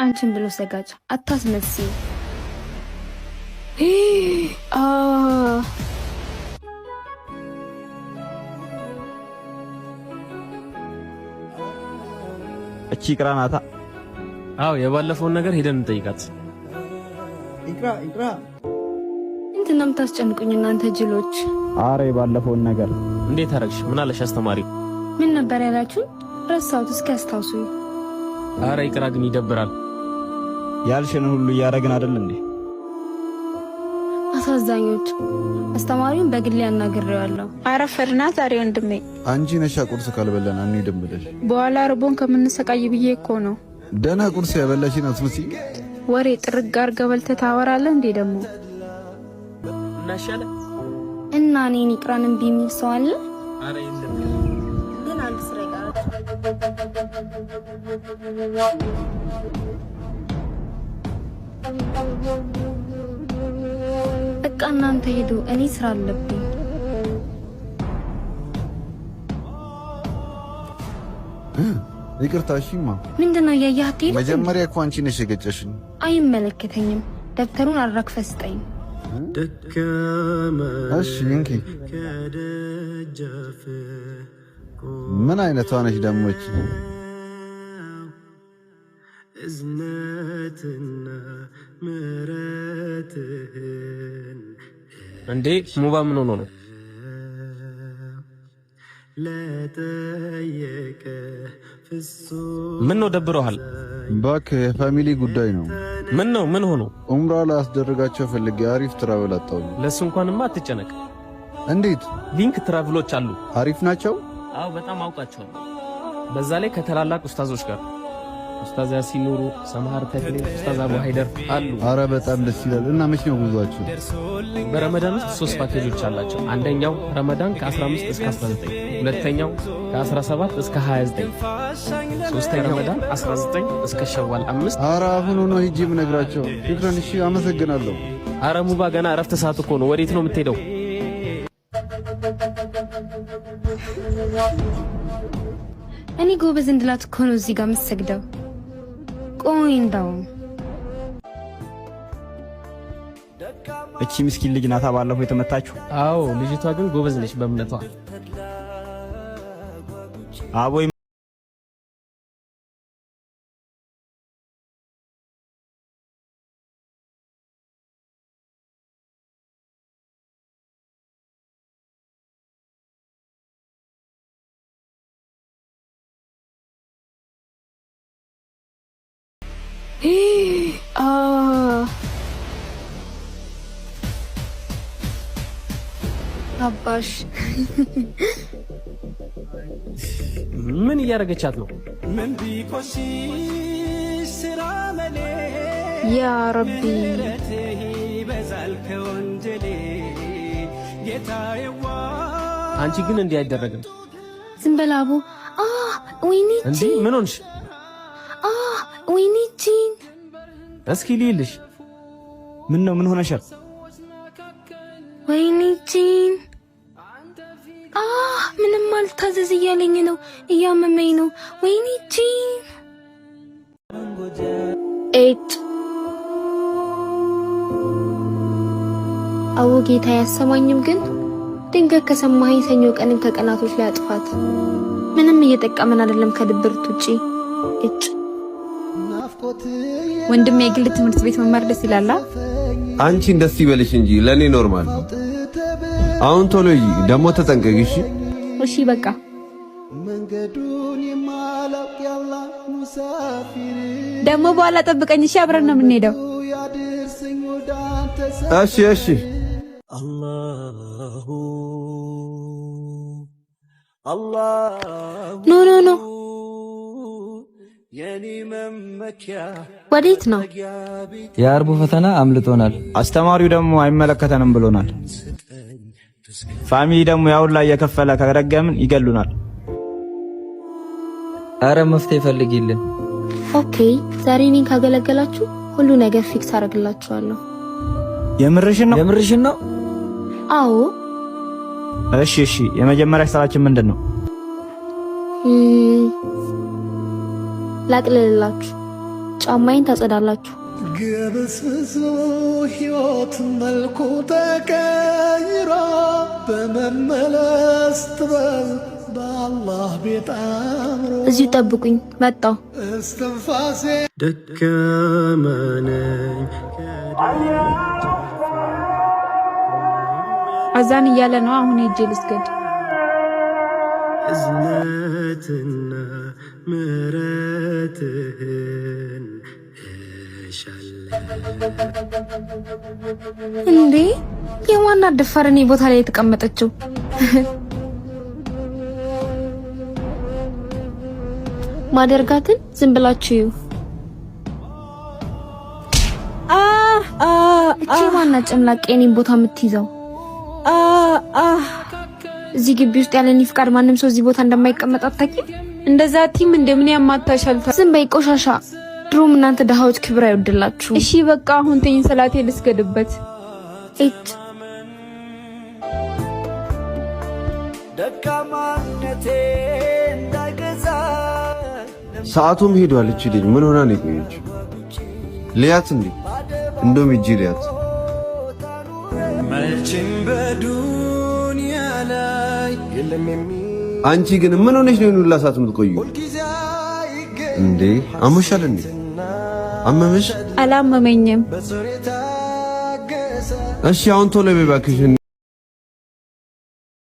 አንቺን ብሎ ሰጋጅ አታስመስይ። እቺ ይቅራ ናታ። አዎ፣ የባለፈውን ነገር ሄደን እንጠይቃት። ይቅራ ይቅራ። እንትን ነው የምታስጨንቁኝ እናንተ ጅሎች። አረ የባለፈውን ነገር እንዴት አረግሽ? ምን አለሽ አስተማሪው? ምን ነበር ያላችሁኝ? ረሳሁት። እስኪ አስታውሱኝ። አረ ይቅራ ግን ይደብራል። ያልሽን ሁሉ እያደረግን አይደል እንዴ? አሳዛኞች። አስተማሪውን በግሌ አናግሬዋለሁ። አረፈድና ዛሬ ወንድሜ። አንቺ ነሻ ቁርስ ካልበላን አንሄድም ብለሽ። በኋላ ርቦን ከምንሰቃይ ብዬ እኮ ነው። ደህና ቁርስ ያበላሽን አትመስይ። ወሬ ጥርግ አድርገህ በልተህ ታወራለህ እንዴ ደግሞ? እናሻለ እና እኔን ይቅራን እምቢ የሚል ሰው አለ? አረ የለም። ግን አንድ ስራ ይቀራል። በቃ እናንተ ሄዱ፣ እኔ ስራ አለብኝ። ይቅርታ። እሺማ። ምንድነው እያየህ አትሄድም? መጀመሪያ እኮ አንቺ ነሽ የገጨሽኝ። አይመለከተኝም። ደብተሩን አራግፈህ ስጠኝ። እሺ እንኪ። ምን አይነቷ ነች ደግሞ እቺ? እንዴ ሙባ ምን ሆኖ ነው? ምን ነው ደብሮሃል? እባክህ የ family ጉዳይ ነው። ምን ነው ምን ሆኖ? ኡምራ ላስደርጋቸው ፈልጌ አሪፍ travel አጣሁ። ለሱ እንኳንማ አትጨነቅ። እንዴት? ሊንክ ትራቭሎች አሉ። አሪፍ ናቸው? አዎ በጣም አውቃቸዋለሁ። በዛ ላይ ከታላላቅ ኡስታዞች ጋር ኡስታዝ ያሲን ኑሩ፣ ሰምሃር ተክሌ፣ ኡስታዝ አቡ ሃይደር አሉ። አረ በጣም ደስ ይላል። እና መቼ ነው ጉዟችሁ? በረመዳን ውስጥ ሶስት ፓኬጆች አላቸው። አንደኛው ረመዳን ከ15 እስከ 19፣ ሁለተኛው ከ17 እስከ 29፣ ሶስተኛው ረመዳን 19 እስከ ሸዋል 5። አረ አሁኑ ነው ሂጂ የምነግራቸው። شكرا። እሺ አመሰግናለሁ። አረ ሙባ ገና እረፍት ሰዓት እኮ ነው። ወዴት ነው የምትሄደው? እኔ ጎበዝ እንድላት እኮ ነው እዚህ ጋር የምትሰግደው። ቆይ እንደው እቺ ምስኪን ልጅ ናታ ባለፈው የተመታችሁ። አዎ ልጅቷ ግን ጎበዝ ነች በእምነቷ። አቦ አባሽ ምን እያደረገቻት ነው? ያ ረቢ አንቺ ግን እንዲህ አይደረግም። ዝም በል አቡ። ወይኔ እንዴ ምን ሆንሽ? ወይኔ ጂን እስኪ ልይልሽ። ምን ነው ምን ሆነሻል? ወይኔ ጂን ምንም አልታዘዝ እያለኝ ነው፣ እያመመኝ ነው። ወይኔ ጂን ኤጭ አዎ ጌታ ያሰማኝም፣ ግን ድንገት ከሰማኸኝ ሰኞ ቀንን ከቀናቶች ላይ አጥፋት። ምንም እየጠቀመን አይደለም ከድብርት ውጪ። እጭ ወንድሜ የግል ትምህርት ቤት መማር ደስ ይላል። አንቺን ደስ ይበልሽ እንጂ ለኔ normal ነው። አሁን ቶሎ ሂጂ፣ ደግሞ ተጠንቀቂ። እሺ እሺ በቃ ደግሞ በኋላ ጠብቀኝ። እሺ አብረን ነው የምንሄደው። እሺ እሺ። No no no፣ ወዴት ነው? የአርቡ ፈተና አምልጦናል። አስተማሪው ደግሞ አይመለከተንም ብሎናል። Family ደግሞ ያውን ላይ የከፈለ ከረገምን ይገሉናል። አረ መፍትሄ ፈልጊልን። Okay፣ ዛሬ እኔን ካገለገላችሁ ሁሉ ነገር fix አደርግላችኋለሁ። የምርሽን ነው? የምርሽን ነው? አዎ። እሺ እሺ። የመጀመሪያ ስራችን ምንድን ነው? ላቅልልላችሁ። ጫማዬን ታጸዳላችሁ። ግብስብሱ ሕይወት መልኩ ተቀይሮ በመመለስ ጥበብ በአላህ ቤት አምሮ። እዚሁ ጠብቁኝ፣ መጣሁ። እስትንፋሴ ደካማ ነኝ። አዛን እያለ ነው። አሁን ሄጄ ልስገድ። እዝነትና ምሕረትህን እሻለሁ። እንዴ የማን ደፋር እኔ ቦታ ላይ የተቀመጠችው? ማደርጋትን ዝም ብላችሁ እዩ። እቺ ማናት ጭምላቅ የኔን ቦታ የምትይዘው? እዚህ ግቢ ውስጥ ያለኔ ፍቃድ ማንም ሰው እዚህ ቦታ እንደማይቀመጥ አታውቂም? እንደዛ ቲም እንደምን ያማታሻል? ዝም በይ ቆሻሻ። ድሮም እናንተ ድሃዎች ክብር አይወድላችሁ። እሺ በቃ አሁን ተኝ፣ ሰላቴ ልስገድበት። እጭ ደካማነቴ እንዳይገዛ። ሰዓቱም ሄዷል። እቺ ልጅ ምን ሆና ነው የቆየችው? ሊያት እንዴ? እንደውም ሂጂ ሊያት። መቼም በዱንያ ላይ የለም አንቺ ግን ምን ሆነሽ ነው ሁላ ሰዓት የምትቆዩ? እንዴ አሞሻል እንዴ? አመመሽ? አላመመኝም። እሺ አሁን ቶሎ በይ እባክሽን።